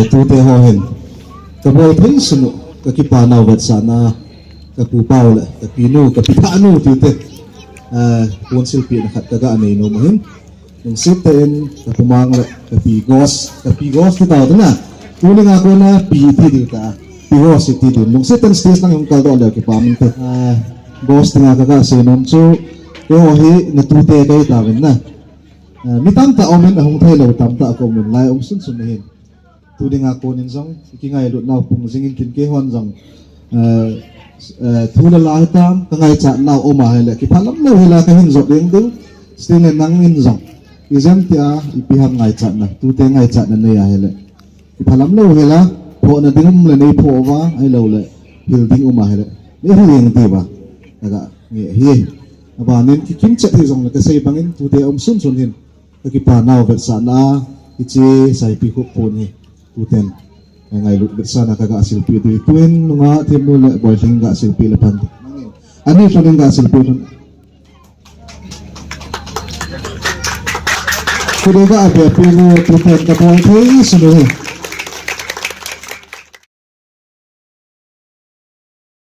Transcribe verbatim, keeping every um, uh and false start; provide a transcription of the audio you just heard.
Tute ho hin kabol thei sunu, kakipa nau vetsahna, kapu pau le kapinu, kapitha nu tute, eh, pon silpina khat kaga nei nom ahin. Lungset tah in kapumang le kapi Gos, kapi Gos ti tau tena. Tuni nga kona pi ti ding ta, pi Gos ti ding. Lungset tah in stage lang hung kaldoh le kipa min te. Eh, Gos ti nga kaga sei nom chu, keiho hi natute kahi tauvin na. Eh, mi tamtah aumin ahung theilou tamtah ka umin lai um sunsun ahin. Tuni nga konin jong, ikingailut nau pung jingin tin keihon jong, eh, eh, thu le la hitam, kangaichat nau um ahile, kiphalam lou hila kahin jot ding ding, sting le nangin jong. Ijemtia, ipi ham ngaichatna, tute ngaichatna nei ahile, kiphalam lou hila, phohna ding um le nei phoh uva, ahilou le, hil ding um ahile, nei hil ding diuva, kaga nge hi. Abanin kikim chet hi jongle kasei bangin, tute um sunsun hin. Kakipa nau vetsahna, hiche Saipikhup pon hi. Tuten, ngailut vetsahna kaga silpeh ding. Tuin nunga Themnu le Boilhing ga silpeh le pan. Ani lhonin ga silpeh lhon. Kudei ga abe peh nu tuten kabol thei sunu hi.